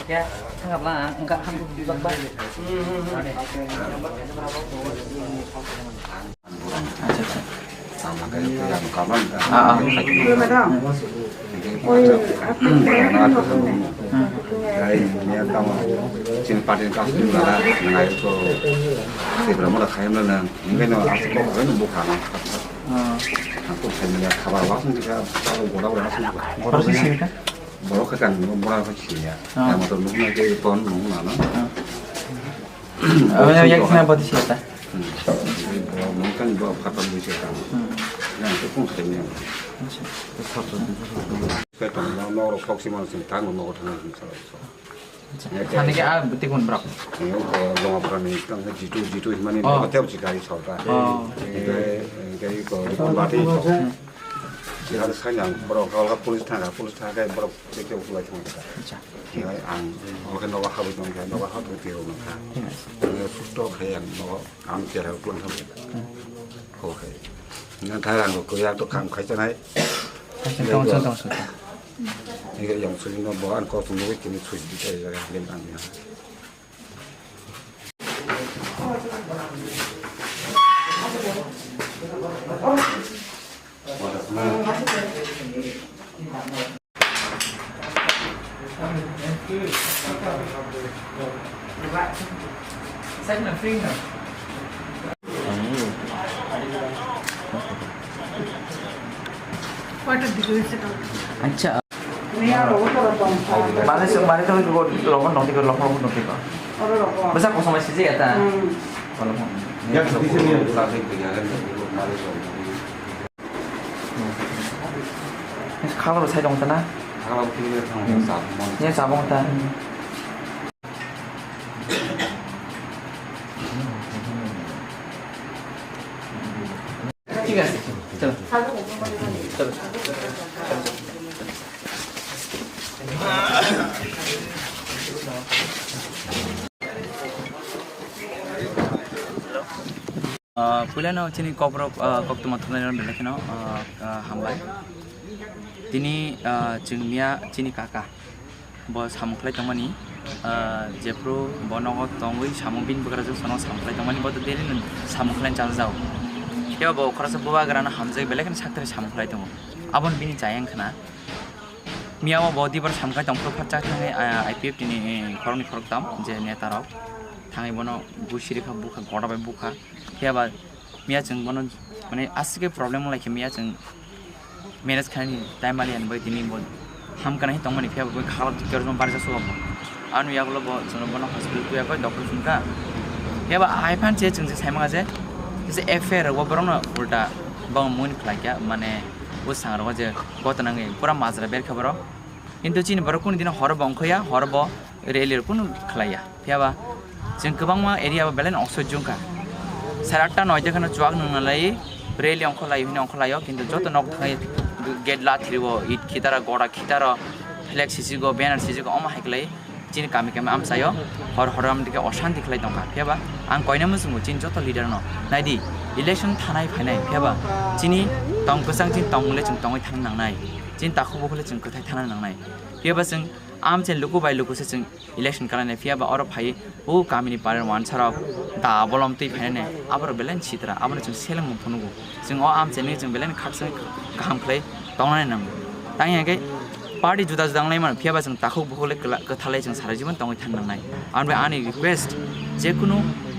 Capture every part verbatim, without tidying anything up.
Ya, tangkap lah, enggak hampir di bak-bak. Acha, acha. Ah, ah. Chini party ni kasu ni nana, nana ito, Tipra mora khaim na nang, ngai no asuk kok khaim no bukha na. Ah. Aku khaim ya khabar wasung kita, kalau gora gora asuk. Borok sini kan? Borok khakan, borok khakan ya. Ah. Ya motor nung na ke ton nung na na. Ah. Aboni yak sina bati siyata. Hmm. Bo mungkin bo khatar bui siyata. Hmm. Yang tu pun sini. Acha. Khatar no no rok sok sima sing tang no no thang sing sa. Acha. Ya, thani ke ya. A bati kun brak. Ni ko loma pura ni tang jitu jitu himani Oh. Hotel si gari sauta. Oh. Ini ke ini ke ko bati. Hmm. Sihar sanyang borok halga police thanga, police thanga borok chekhe ukulai thangkha. Acha. Hinai ang oke nogo habwi tongkha, nogo habwi tiro nangkha. Thik ase. Ang susto khai ang nogo ang chera ukulai thangkha. Hmm. Oke. Nang thai ang ko yak to kam khai chanai. Kaisa tong chon tong chon. Ini yang sui no bo ang ko tungwi kini sui di kai ya len ang ya. Acha. Mane se mane to ko lokon nokti ko lokon nokti ko. Basa ko samai sije ya ta. Hmm. Ko lokon. Ya, bisa, bisa. Khala ro sai dong ta na. Khala ro kini thang. Hmm. Sa mon. Ya sa bong ta. ঠিক আছে, চলো। চলো। Ah, puilano chini kokrok, ah, koktwma thumnairok belai kheno, ah, ah, hambai. Tini, ah, chwng miya chini kaka. Bo samung khlai tongmani, ah, jephru bo nogo tongwi samung bini bwkrajwk sono samung khlai tongmani, bo to daily no samung khlai chajak. Phiya bo khoroksa bubagrano hamjagwi belai kheno sakthari samung khlai tongo. Aboni bini chayang khna. Miya o bo dibar samung khlai tongphuru phatsa thangwi, ah, I P F T ni, eh, khoroknwi khoroktham je neta rok thangwi bono gusiri kha bukha, goda bai bukha. Phiya ba miya chwng bono, mane, aswk khe problem wng lai khe miya chwng manage khainani time mali ani bai tini bo hamkha nai tongmani, phiya bo khala kerjong barjak sugo bo. Ani yagulo bo chwngno bono hospital tuya koi doctor phunukha. Phiya ba hai phan che chwng se sai manga je, je F I R rok bo borokno ulta bo muni khlai kha, mane, bwsang rogo je gotna wngwi pura majra berkha borok. Kintu chini borok kunu dino horo bo ongkhoya, horo bo rally rok kunu khlaiya. Phiya ba chwng kwbangma area o belai no oksoi jungkha. Sare atta noita kheno chuak nung nalai rally ongkho lai hwnwi ongkho laio, kintu joto nok thai gate la thiriwo, it khitaro, goda khitaro, flag sisigo, banner sisigo, omo hai khlai chini kami kami amchaio hor hor amtike oshanti khlai tongkha. Phiya ba ang koina muchungo chini joto leader no naidi election thanai phainai, phiya ba chini tong kwchang chini tongmung le chwng tongwi thang nangnai, chini takhuk bukhuk le chwng kwthai thana nangnai. Phiya ba chwng amchai luku bai luku se chwng election kalainai, phiya ba oro phai o kamini parent wansa rok da bolom twi phainani aborok belai sitra, abono chwng selengmung phunugo. Chwng o amchaini chwng belai khakchangwi kaham khlai tongnani nango. Tang hwnkhe party juda juda wnglai mano, phiya ba chwng takhuk bukhuk le kwla-, kwthar lai chwng sara jibon tongwi thang nangnai. Aboni bai ani request, jekunu,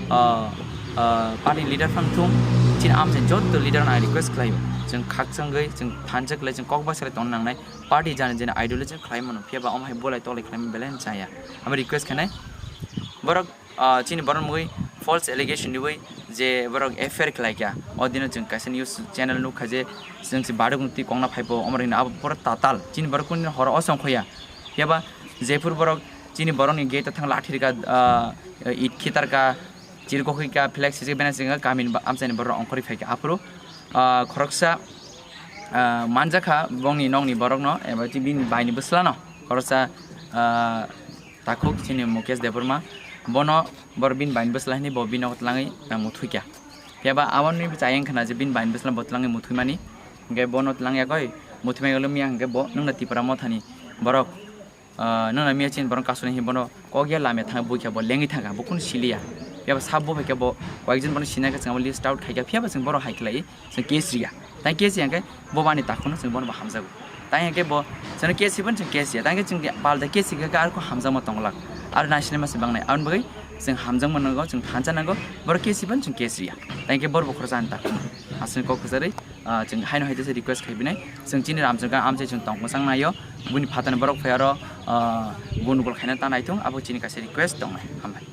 ah, ah, party leader phang thung, chini amchaini joto leader no ang request khlaio, chwng khakchangwi chwng thansa khlai chwng kok basa khlai tongna nangnai. Party jani jani ideology khlai mano, phiya ba omo hai bolai tolai khlai mano belai no chaya. Amo request khainai borok, ah, chini borok mui false allegation riwi je borok F I R khlai kha. O dino chwng kaisa news channel nukha je chwng se baduk twi kongna phaibo, omo rwngno abo pura tatal. Chini borok kunu horo osong khoya. Phiya ba jephuru borok chini borokni gate o thang lathi rwkha, ah, it khitar kha, chirikokwi kha, flag sijak bena sijak kha, kamini ba-, amchaini borok ongkhorwi phai kha. Aphuru, ah, khoroksa, ah, manjakha bongni nokni borokno, eba bini baini bwslano khoroksa, ah, takhuk chini Mukesh Debbarma, bono bor bini baini bwsla hini bo bino tlangwi, ah, muthwi kya. Phiya ba aboni bwsa ayang khna je bini baini bwsla bo tlangwi muthwi mani. Hingke bono tlang yakoi muthwi mai ulo miya hingke bo nungna Tipra mothani borok, ah, nungna miya chin borok kasuni hi bono kok ya lamya thang bui kha bo lengwi thang kha bo kun siliya. Phiya ba sab bo bai khe bo koyekjon bono sinai kha chwng abo list out khai kha phiya ba chwng borok hai khlai. Chwng case riya. Tang case riya hwnkhe bo bani takhukno chwng bono bo hamjago. Tang hwnkhe bo chwngno case riban chwng case riya. Tang hwnkhe chwng palda case rikha khe arokhe hamjakma tonglak. Aro naisini masa bangnai. Aboni bagwi chwng hamjakma nango, chwng thansa nango. Borok case riban chwng case riya. Tang hwnkhe borok bo khoroksa ani takhukno. Aswk kok kwcharwi, ah, chwng haino hai tesa request khai binai. Chwng chini Ramchakang amchai chwng tong mwchang naio. Buni phatani borok phai aro, ah, gunugul khaina ta naithung. Abo chini kaisa request tongnai. Hambai.